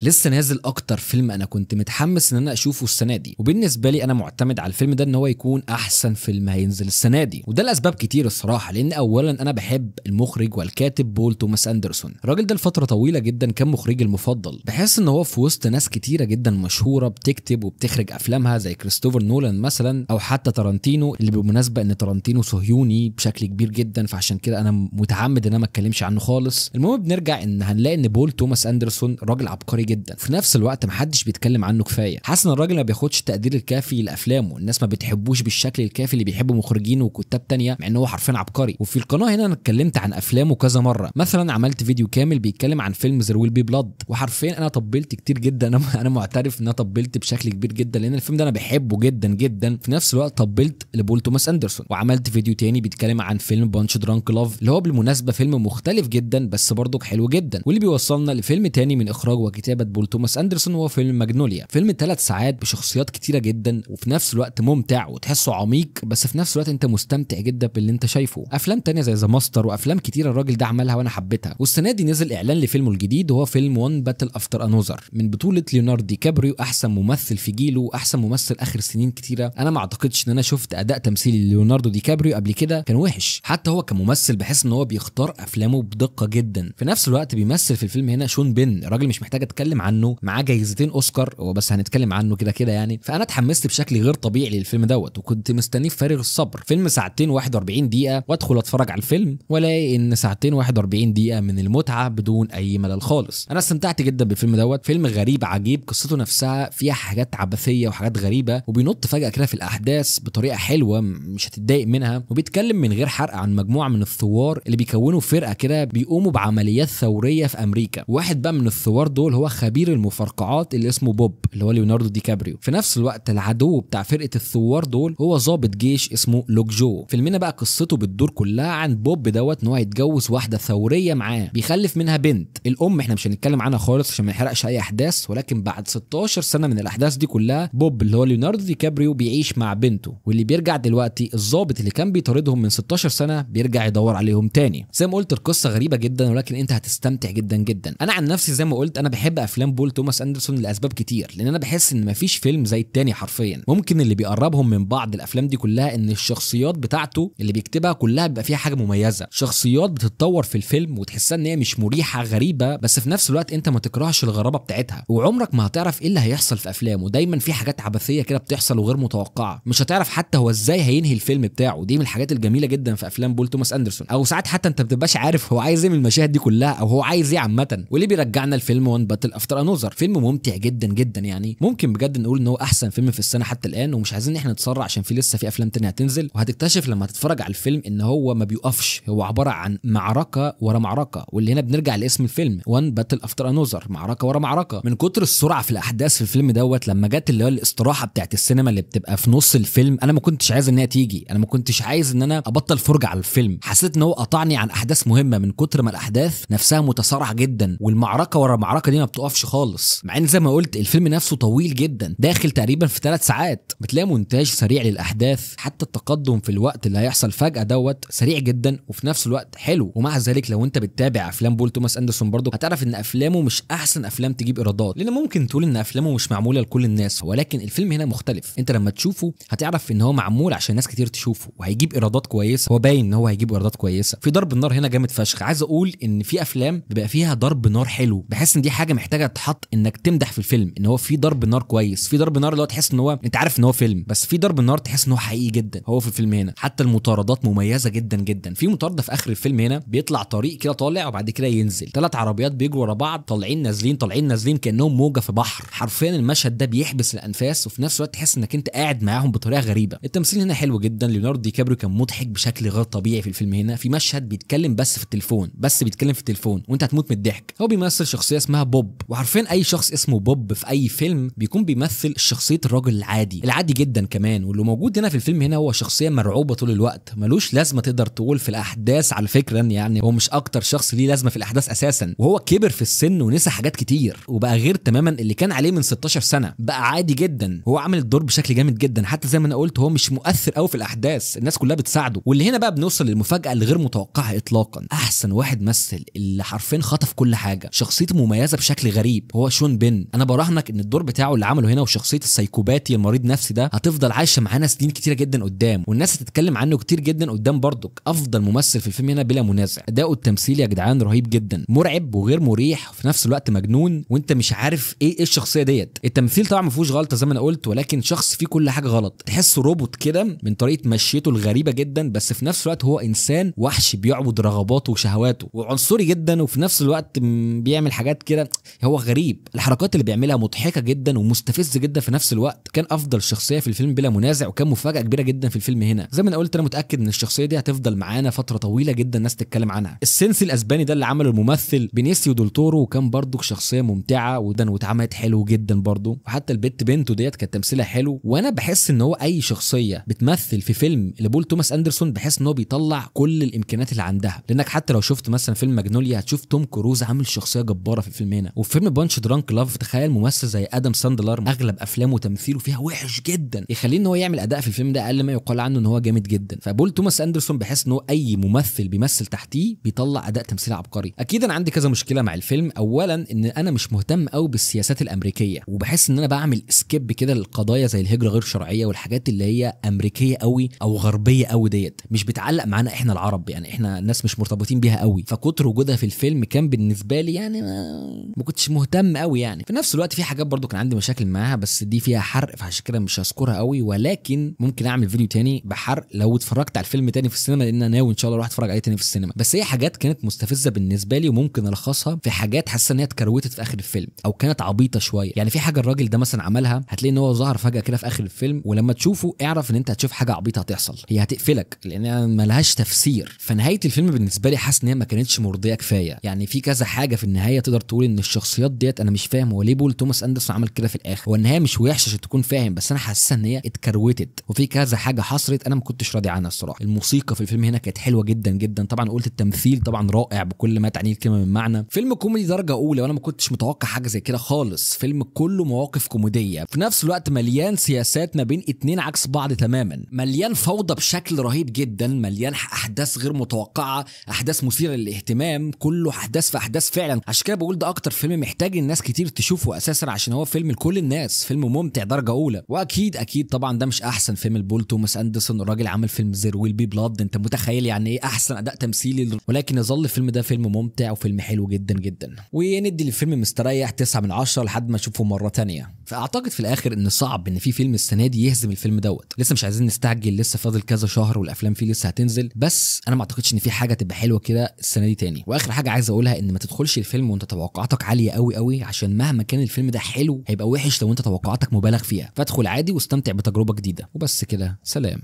لسه نازل اكتر فيلم انا كنت متحمس ان انا اشوفه السنة دي، وبالنسبة لي انا معتمد على الفيلم ده ان هو يكون احسن فيلم هينزل السنة دي، وده لاسباب كتير الصراحة. لان اولا انا بحب المخرج والكاتب بول توماس اندرسون. الراجل ده لفترة طويلة جدا كان مخرجي المفضل، بحس ان هو في وسط ناس كتيرة جدا مشهورة بتكتب وبتخرج افلامها زي كريستوفر نولان مثلا، او حتى تارانتينو، اللي بالمناسبة ان تارانتينو صهيوني بشكل كبير جدا، فعشان كده انا متعمد ان انا ما اتكلمش عنه خالص. المهم بنرجع ان هنلاقي ان بول توماس اندرسون راجل عبقري جدا، في نفس الوقت محدش بيتكلم عنه كفاية. حاسس ان الراجل ما بياخدش التقدير الكافي لافلامه، الناس ما بتحبوش بالشكل الكافي اللي بيحبوا مخرجين وكتاب تانية، مع ان هو حرفيا عبقري. وفي القناة هنا انا اتكلمت عن افلامه كذا مرة، مثلا عملت فيديو كامل بيتكلم عن فيلم There Will Be Blood، وحرفيا انا طبلت كتير جدا. انا معترف ان انا طبلت بشكل كبير جدا لان الفيلم ده انا بحبه جدا جدا. في نفس الوقت طبلت لبول توماس اندرسون، وعملت فيديو تاني بيتكلم عن فيلم Punch-Drunk Love، اللي هو بالمناسبة فيلم مختلف جدا بس برضه حلو جدا، واللي بيوصلنا لفيلم تاني من اخراج وكتابه بول توماس اندرسون، وهو فيلم ماجنوليا. فيلم 3 ساعات بشخصيات كتيرة جدا، وفي نفس الوقت ممتع وتحسه عميق، بس في نفس الوقت انت مستمتع جدا باللي انت شايفه. افلام تانية زي The Master وافلام كتيرة الراجل ده عملها وانا حبيتها. والسنة دي نزل اعلان لفيلمه الجديد، وهو فيلم One Battle After Another، من بطوله ليوناردو دي كابريو، احسن ممثل في جيله واحسن ممثل اخر سنين كتيرة. انا ما اعتقدش ان انا شفت اداء تمثيلي ليوناردو دي كابريو قبل كده كان وحش، حتى هو كممثل بحس ان هو بيختار افلامه بدقة جدا. في نفس الوقت بيمثل في الفيلم هنا شون بين، راجل مش محتاج اتكلم عنه، معاه جايزتين اوسكار، هو بس هنتكلم عنه كده كده يعني. فانا اتحمست بشكل غير طبيعي للفيلم دوت، وكنت مستنيه بفارغ الصبر. فيلم ساعتين 41 دقيقة، وادخل اتفرج على الفيلم والاقي ان ساعتين 41 دقيقة من المتعة بدون اي ملل خالص. انا استمتعت جدا بالفيلم دوت. فيلم غريب عجيب، قصته نفسها فيها حاجات عبثية وحاجات غريبة، وبينط فجاة كده في الاحداث بطريقة حلوة مش هتتضايق منها، وبيتكلم من غير حرق عن مجموعة من الثوار اللي بيكونوا فرقه كده بيقوموا بعمليات ثورية في امريكا. واحد بقى من الثوار دول هو خبير المفرقعات اللي اسمه بوب، اللي هو ليوناردو دي كابريو. في نفس الوقت العدو بتاع فرقه الثوار دول هو ضابط جيش اسمه لوك جو. فيلمنا بقى قصته بتدور كلها عن بوب دوت، ان هو هيتجوز واحدة ثورية معاه، بيخلف منها بنت. الام احنا مش هنتكلم عنها خالص عشان ما نحرقش اي احداث، ولكن بعد 16 سنة من الاحداث دي كلها بوب اللي هو ليوناردو دي كابريو بيعيش مع بنته، واللي بيرجع دلوقتي الضابط اللي كان بيطاردهم من 16 سنة بيرجع يدور عليهم تاني. زي ما قلت القصة غريبة جدا، ولكن انت هتستمتع جدا جدا. انا عن نفسي زي ما قلت انا بحب افلام بول توماس اندرسون لاسباب كتير، لان انا بحس ان مفيش فيلم زي التاني حرفيا. ممكن اللي بيقربهم من بعض الافلام دي كلها ان الشخصيات بتاعته اللي بيكتبها كلها بيبقى فيها حاجة مميزة، شخصيات بتتطور في الفيلم وتحسها ان هي مش مريحه غريبة، بس في نفس الوقت انت ما تكرهش الغرابة بتاعتها، وعمرك ما هتعرف ايه اللي هيحصل في افلامه. دايما في حاجات عبثية كده بتحصل وغير متوقعه، مش هتعرف حتى هو ازاي هينهي الفيلم بتاعه. دي من الحاجات الجميلة جدا في افلام بول توماس اندرسون. او ساعات حتى انت ما بتبقاش عارف هو عايز ايه من المشاهد دي كلها، او هو عايز ايه عامة. واللي بيرجعنا لفيلم One Battle After Another، فيلم ممتع جدا جدا، يعني ممكن بجد نقول ان هو احسن فيلم في السنة حتى الان، ومش عايزين ان احنا نتسرع عشان في لسه في افلام تانية هتنزل. وهتكتشف لما هتتفرج على الفيلم ان هو ما بيقفش، هو عبارة عن معركة ورا معركة، واللي هنا بنرجع لاسم الفيلم One Battle After Another، معركة ورا معركة. من كتر السرعة في الاحداث في الفيلم دوت، لما جت اللي هو الاستراحة بتاعت السينما اللي بتبقى في نص الفيلم، انا ما كنتش عايز ان هي تيجي، انا ما كنتش عايز ان انا ابطل فرجه على الفيلم. حسيت ان هو قطعني عن احداث مهمة من كتر ما الاحداث نفسها متسارعة جدا، والمعركة ورا معركة دي ما بتقفش خالص. مع ان زي ما قلت الفيلم نفسه طويل جدا، داخل تقريبا في 3 ساعات. بتلاقي مونتاج سريع للاحداث، حتى التقدم في الوقت اللي هيحصل فجاة دوت سريع جدا، وفي نفس الوقت حلو. ومع ذلك لو انت بتتابع افلام بول توماس اندرسون برضو هتعرف ان افلامه مش احسن افلام تجيب ايرادات، لان ممكن تقول ان افلامه مش معمولة لكل الناس، ولكن الفيلم هنا مختلف. انت لما تشوفه هتعرف ان هو معمول عشان ناس كتير تشوفه، وهيجيب ايرادات كويسة. هو باين ان هو هيجيب ايرادات كويسة. في ضرب النار هنا جامد فشخ. عايز اقول ان في افلام بيبقى فيها ضرب نار حلو، بحس ان دي حاجة محتاجه تتحط انك تمدح في الفيلم ان هو في ضرب نار كويس، في ضرب نار اللي هو تحس ان هو انت عارف ان هو فيلم، بس في ضرب نار تحس ان هو حقيقي جدا. هو في الفيلم هنا حتى المطاردات مميزة جدا جدا. في مطاردة في اخر الفيلم هنا بيطلع طريق كده طالع وبعد كده ينزل، 3 عربيات بيجروا ورا بعض طالعين نازلين طالعين نازلين كانهم موجه في بحر. حرفيا المشهد ده بيحبس الانفاس، وفي نفس الوقت تحس انك انت قاعد معاهم بطريقة غريبة. التمثيل هنا حلو جدا، ليوناردو دي كابريو كان مضحك بشكل غير طبيعي في الفيلم هنا. في مشهد بيتكلم بس في التليفون، بس بيتكلم في التليفون وانت هتموت من الضحك. هو بيمثل شخصية اسمها بوب، وعارفين اي شخص اسمه بوب في اي فيلم بيكون بيمثل شخصية الراجل العادي، العادي جدا كمان. واللي موجود هنا في الفيلم هنا هو شخصية مرعوبه طول الوقت، ملوش لازمه تقدر تقول في الاحداث على فكرة، يعني هو مش اكتر شخص ليه لازمه في الاحداث اساسا. وهو كبر في السن ونسى حاجات كتير، وبقى غير تماما اللي كان عليه من 16 سنة، بقى عادي جدا. هو عامل الدور بشكل جامد جدا، حتى زي ما انا قلت هو مش مؤثر قوي في الاحداث، الناس كلها بتساعده. واللي هنا بقى بنوصل للمفاجاه الغير متوقعه اطلاقا، احسن واحد مثل اللي حرفيا خطف كل حاجة، شخصيته مميزة بشكل بشكل غريب، هو شون بين. انا براهنك ان الدور بتاعه اللي عمله هنا وشخصية السايكوباتي المريض نفسي ده هتفضل عايشه معانا سنين كتيرة جدا قدام، والناس هتتكلم عنه كتير جدا قدام. برضك افضل ممثل في الفيلم هنا بلا منازع. اداؤه التمثيلي يا جدعان رهيب جدا، مرعب وغير مريح وفي نفس الوقت مجنون، وانت مش عارف ايه الشخصية ديت. التمثيل طبعا ما فيهوش غلطه زي ما انا قلت، ولكن شخص فيه كل حاجة غلط، تحسه روبوت كده من طريقه مشيته الغريبة جدا، بس في نفس الوقت هو انسان وحش بيعبد رغباته وشهواته، وعنصري جدا، وفي نفس الوقت بيعمل حاجات كده هو غريب. الحركات اللي بيعملها مضحكة جدا ومستفز جدا في نفس الوقت. كان افضل شخصية في الفيلم بلا منازع، وكان مفاجاة كبيرة جدا في الفيلم هنا. زي ما انا قلت انا متاكد ان الشخصية دي هتفضل معانا فترة طويلة جدا الناس تتكلم عنها. السنسي الاسباني ده اللي عمله الممثل بينيسيو دول تورو، وكان برضو شخصية ممتعة وده واتعملت حلو جدا برضو، وحتى البت بنته ديت كانت تمثيلها حلو. وانا بحس ان هو اي شخصية بتمثل في فيلم لبول توماس اندرسون بحس ان هو بيطلع كل الامكانيات اللي عندها، لانك حتى لو شفت مثلا فيلم ماجنوليا هتشوف توم كروز عامل شخصية جبارة في الفيلم هنا. وفي فيلم Punch Drunk Love تخيل ممثل زي ادم ساندلر اغلب افلامه وتمثيله فيها وحش جدا، يخليه ان هو يعمل اداء في الفيلم ده اقل ما يقال عنه ان هو جامد جدا. فبول توماس اندرسون بحس ان هو اي ممثل بيمثل تحتيه بيطلع اداء تمثيلي عبقري. اكيد انا عندي كذا مشكلة مع الفيلم. اولا ان انا مش مهتم قوي بالسياسات الامريكية، وبحس ان انا بعمل skip كده للقضايا زي الهجرة غير شرعية والحاجات اللي هي امريكية قوي او غربية قوي ديت، مش بتعلق معانا احنا العرب، يعني احنا الناس مش مرتبطين بيها قوي. فكتر وجودها في الفيلم كان بالنسبة لي يعني ما كنتش مهتم قوي يعني. في نفس الوقت في حاجات برضو كان عندي مشاكل معاها، بس دي فيها حرق فعشان كده مش هذكرها قوي، ولكن ممكن اعمل فيديو تاني بحرق لو اتفرجت على الفيلم تاني في السينما، لان انا ناوي ان شاء الله اروح اتفرج عليه تاني في السينما. بس هي حاجات كانت مستفزة بالنسبة لي، وممكن الخصها في حاجات حاسه ان هي اتكروتت في اخر الفيلم او كانت عبيطه شوية. يعني في حاجة الراجل ده مثلا عملها هتلاقي ان هو ظهر فجاة كده في اخر الفيلم، ولما تشوفه اعرف ان انت هتشوف حاجة عبيطه هتحصل، هي هتقفلك لان ملهاش تفسير. فنهايه الفيلم بالنسبة لي حاسس ان هي ما كانتش مرضية كفاية، يعني في كذا حاجة في النهاية تقدر تقول ان الشخصيات ديت انا مش فاهم هو ليه بول توماس اندرسون عمل كده في الاخر. هو النهاية مش وحشة عشان تكون فاهم، بس انا حاسس ان هي اتكروتت وفي كذا حاجة حصلت انا ما كنتش راضي عنها الصراحة. الموسيقى في الفيلم هنا كانت حلوة جدا جدا، طبعا قلت التمثيل طبعا رائع بكل ما تعنيه الكلمة من معنى. فيلم كوميدي درجه اولى، وانا ما كنتش متوقع حاجة زي كده خالص. فيلم كله مواقف كوميدية، في نفس الوقت مليان سياسات ما بين اتنين عكس بعض تماما، مليان فوضى بشكل رهيب جدا، مليان احداث غير متوقعه، احداث مثيرة للاهتمام، كله احداث في احداث فعلا. عشان كده بقول ده اكتر فيلم محتاج الناس كتير تشوفه اساسا، عشان هو فيلم لكل الناس، فيلم ممتع درجه اولى. واكيد اكيد طبعا ده مش احسن فيلم لبول توماس اندرسون، الراجل عمل فيلم There Will Be Blood، انت متخيل يعني ايه احسن اداء تمثيلي، ولكن يظل الفيلم ده فيلم ممتع وفيلم حلو جدا جدا، وندي للفيلم مستريح 9 من 10 لحد ما اشوفه مرة ثانية. فاعتقد في الاخر ان صعب ان في فيلم السنة دي يهزم الفيلم دوت، لسه مش عايزين نستعجل، لسه فاضل كذا شهر والافلام فيه لسه هتنزل، بس انا ما اعتقدش ان في حاجة تبقى حلوة كده السنة دي تاني. واخر حاجة عايز اقولها ان ما تدخلش الفيلم وانت توقعاتك عالية قوي قوي، عشان مهما كان الفيلم ده حلو هيبقى وحش لو انت توقعاتك مبالغ فيها. فادخل عادي واستمتع بتجربه جديدة، وبس كده، سلام.